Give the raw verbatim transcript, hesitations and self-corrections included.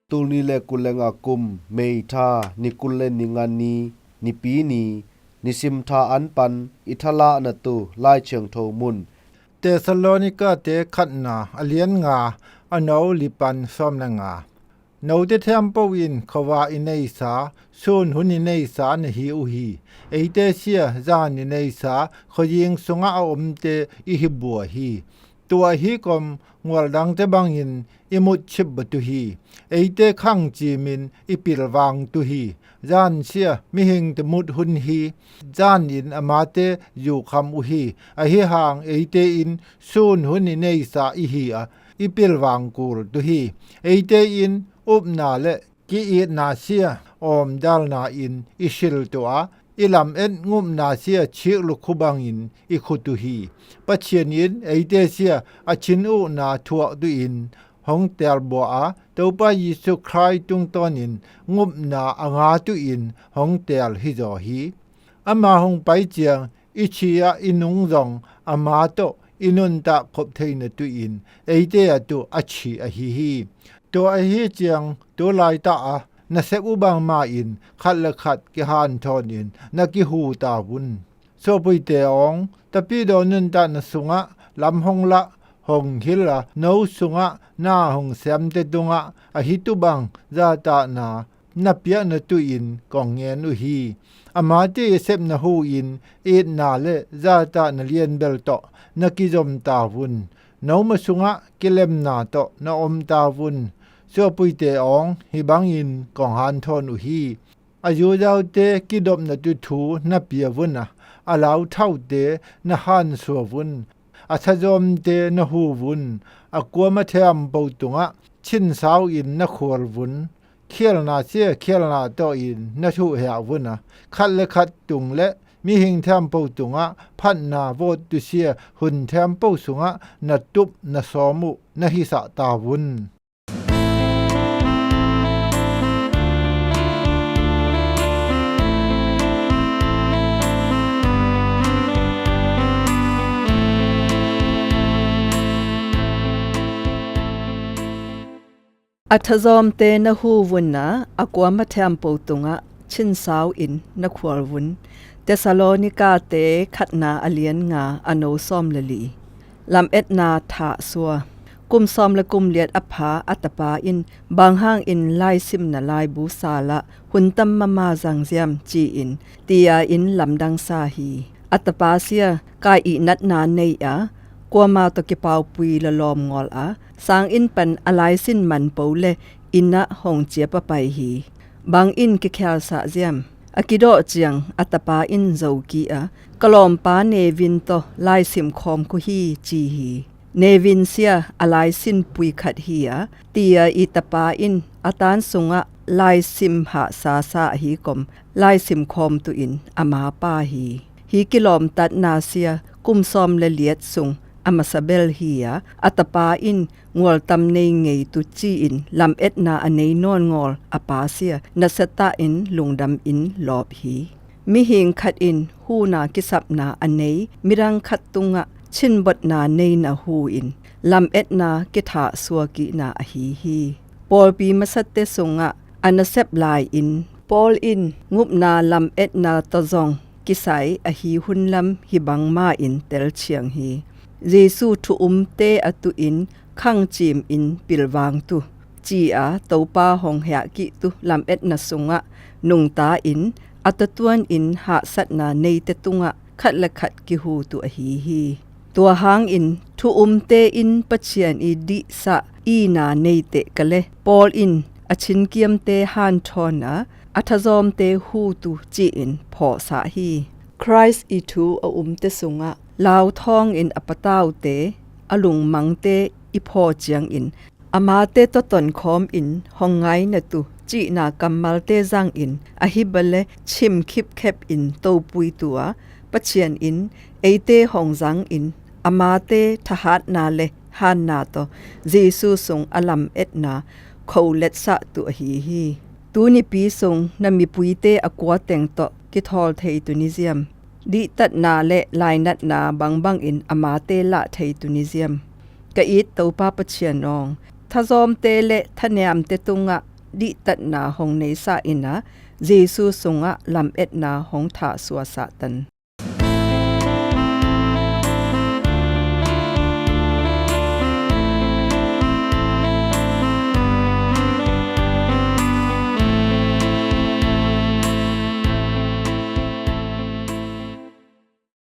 Tul ni le kul le nga kum May tha, ni kul le ni nga ni, Nipi ni, nisim tha an pan i thalahna tu Lai Thiangtho mun. Thessalonika te khatna a lian nga, a no li pan sawm le nga. Note thempo in khuava i neisa, sun hun i neisa na hi uh hi. Eite sia zan i neisa, khuazing sungah a omte i hi bua hi. Tua hi kom ngual dangte bangin i mutchip batu hi. Eite khang cimin i pilvang tu hi. Zan sia mihingte mut hun hi. Zan in amate zukham uh hi. Ahi hang eite in sun hun i neisa i hi a, i pilvang kul tu hi. Eite in upna le ki-itna sia awmdalna in i sil tu a, i lamet ngupna sia chik lukhu bangin i khu tu hi. Pathian in eite sia a cin uhna thuak tu in hong telbua a, Topa Jesu Khrih tungtawnin ngupna a nga tu in hong tel hi zaw hi. Ama hong pai ciang i chi ah i nung zong ama tawh i nuntak khop theina tu in eite a tu a chi ahi hi. Tua ahi ciang tu laitah a nasep uh bangma in khat le khat kihanthawn in na kihu ta vun. Suapuite awng, tapidaw nuntakna sungah lam hong lah, hong hil a, no sungah na hong siamte tungah ahi tu bang zatahna na piakna tu in kong ngen uh hi. Amate i sepna hu in itna le zatahna lianbel tawh na kizom ta vun. Noma sungah kilemna tawh na om ta vun. Suapuite awng, hi bangin kong hanthawn uh hi. A zuzaute kidopna tu thu na pia vun a, a lauthaute na hansua vun. A thazawmte na hu vun. A kuama thempo tungah chinsau in na khual vun. Khialna sia khialna tawh in na thuhheh vun a, khat le khat tung le mihing thempo tungah phatna vawt tu sia hun thempo sungah na tup na sawm uh na hisah ta vun. A thazawmte na hu vun a, a kuama thempo tungah chinsau in na khual vun. Thessalonika te khatna a lian nga, a no sawm le li. Lametna thah sua. Kum sawm le kum liat a pha a tapa in bang hangin laisimna laibu salah hun tam mama zangziam ci-in tia in lamdang sa hi. A tapa sia kai ihnatna nei a, kuama tawh kipaupui lawlawm ngawl a, sanginn pan a laisin manpo le inn ah hong ciapa pai hi. Bang in kikhialsah ziam? A kidawh ciang a tapa in zokik a, ka lawmpa Nevin tawh laisim khawm khuh hi ci hi. Nevin sia a laisin pui khat hi a, tia i tapa in a tan sungah laisim hahsa sa ahi kom laisim khawm tu in a mapa hi. Hi kilawmtatna sia kum sawm le liat sung a masa bel hi a, a tapa in ngualtam nei ngei tu ci-in lametna a nei nawn ngawl a pa sia nasia tah in lungdam in lawp hi. Mihing khat in huna kisapna a nei midang khat tungah chinbotna neina hu in lametna kithah suakihna ahi hi. Pawlpi masate sungah a nasep lai-in Paul in ngupna lametna tawh zong kisai ahi hun lam hi bangma in telchiang hi. Jesu thu umte a tuh in khangcim in pilvang tu ci-a Topa hong hiahkih tu lametna sungah nungta in a tatuan in hahsatna neite tungah khat le khat kihu tu ahi hi. Tua hangin thu umte in Pathian i dihsah ina neiteh ka le Paul in a chinkiamte hanthawn a, a thazawmte hu tu ci-in phawhsah hi. Khrih i thu a umte sungah lauthawngin a pataute, a lungmangte i phaw ciangin amate tawh tonkhawm in hong ngaina tu cihna kammalte zangin ahi bale chim khipkhep in topui tu a, Pathian in eite hong zangin amate thahatna le hanna tawh Jesu sung a lametna kholetsah tu ahi hi. Tunipi sung na mipuite a kua teng tawh kithawl thei tu ni ziam? Dihtatna le lainatna bangbangin amate lah thei tu ni ziam? Ka it Topa Pathian awng, thazawmte le thanemte tungah dihtatna hong neisah in ah, Jesu sungah lametna hong thahsuahsah tan.